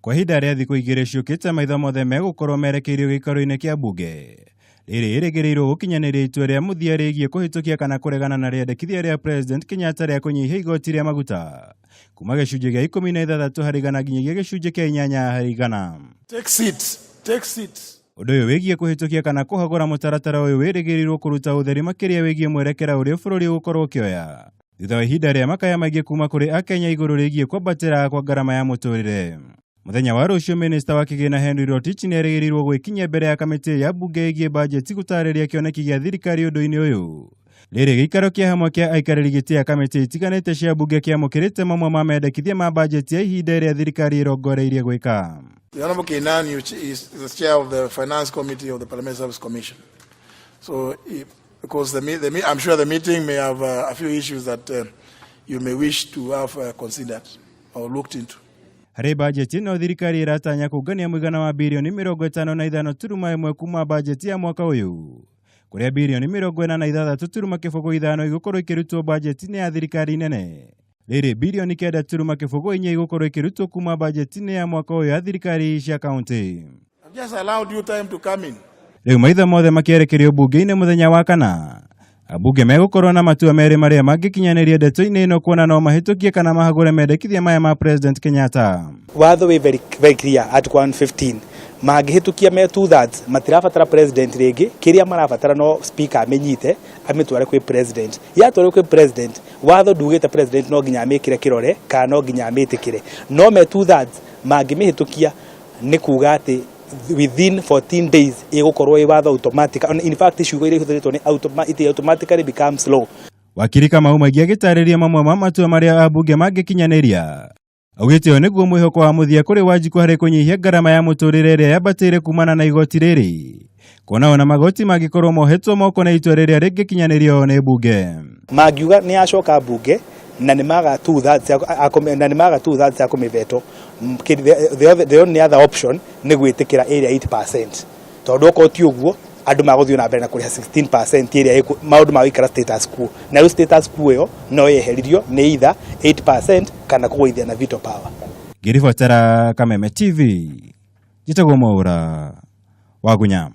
Kwa ihinda rĩa thikũ igĩrĩ ciũkĩte maitho mothe megũkorwo merekeirio gĩikaro-inĩ kĩa mbunge. Rĩrĩ ĩrĩgĩrĩirwo gũkinyanĩria itua rĩa mũthia rĩgiĩ kũhĩtũkia kana kũregana na rĩendekithia rĩa President Kenyatta rĩa kũnyihia igoti rĩa maguta kuma gĩcunjĩ gĩa 16 harĩ igana nginyagia gĩcunjĩ kĩa 8 harĩ igana. Take seat. Take seat. Ũndũ ũyũ wĩgiĩ kũhĩtũkia kana kũhagũra mũtaratara ũyũ wĩrĩgĩrĩirwo kũruta ũtheri makĩria wĩgiĩ mwerekera ũrĩa bũrũri ũgũkorwo ũkĩoya thutha wa ihinda rĩa makaya maingĩ kuma kũrĩ Akenya igũrũ rĩgiĩ kwambatĩra kwa ngarama ya mũtũrĩre. Mũthenya wa rũciũ minista wa kĩgĩna Henry Rotich nĩerĩgĩrĩirwo gwĩkinyia mbere ya kamĩtĩ ya mbunge ĩgiĩ bajeti gũtarĩria kĩoneki gĩa thirikari ũndũ-inĩ ũyũ. Rĩrĩ gĩikaro kĩa hamwe kĩa aikarĩri gĩtĩ a kamĩtĩ itiganĩte cia mbunge kĩamũkĩrĩte mamwe ma mendekithia ma bajeti ya ihinda ĩrĩa thirikari ĩrongoreirie gwĩka. The Honorable Keynan is the chair of the Finance Committee of the Parliamentary Service Commission. So, because I'm sure the meeting may have a few issues that you may wish to have considered or looked into. Harĩ bajeti ĩno thirikari ĩratanya kũngania mũigana wa birioni 51.1 kuma bajeti ya mwaka ũyũ kũrĩa birioni 46.05 igũkorwo ikĩrutwo bajeti-inĩ ya thirikari nene. Rĩrĩ birioni 9.04 igũkorwo ikĩrutwo kuma bajeti-inĩ ya mwaka ũyũ ya thirikari cia kaunti. I've just allowed you time to come in. Rĩu maitho mothe makĩerekerio mbunge-inĩ mũthenya wa kana. Ambunge megũkorwo na matua merĩ marĩa mangĩkinyanĩria ndeto-inĩ ĩno kuona no mahĩtũkie kana mahagũre mendekithia maya ma President Kenyatta. Watho wĩ very, very clear, Article 115, mangĩhĩtũkia me 2/3 matirabatara president rĩngĩ. Kĩrĩa marabatara no speaker amĩnyite amĩtware kwĩ president. Yatwarwo kwĩ president, watho ndugĩte president no nginya amĩkĩre kĩrore kana no nginya amĩtĩkĩre, no me 2/3 mangĩmĩhĩtũkia nĩ kuga atĩ within 14 days ĩgũkorwo ĩ watho automatic. In fact, ciugo iria ihũthĩrĩtwo nĩ it automatically becomes law. Wakiri Kamau Mwangi agĩtarĩria mamwe ma matua marĩa ambunge mangĩkinyanĩria. Augĩte ũyũ nĩguo mwĩhoko wa mũthia kũrĩ Wanjikũ harĩ kũnyihia ngarama ya mũtũrĩre ĩrĩa yambatĩire kumana na igoti rĩrĩ. Kuona ona magoti mangĩkorwo mohetwo moko na itua rĩrĩa rĩngĩkinyanĩrio nĩ mbunge. Mangiuga nĩ yacoka mbunge na nĩ maga 2/3 ya na nĩ maga 2/3 ya kũmĩveto, the only other option nĩ gwĩtĩkĩra ĩrĩa 8%, tondũ okorwo ti ũguo andũ magũthiĩ na mbere na kũrĩha 16% ĩrĩa maũndũ magũikara status quo, na rĩu status quo ĩyo no yeheririo nĩ either 8% kana kũgũithia na veto power. Ngĩribotera Kameme TV, njĩtagwo Mwaũra wa Gunya.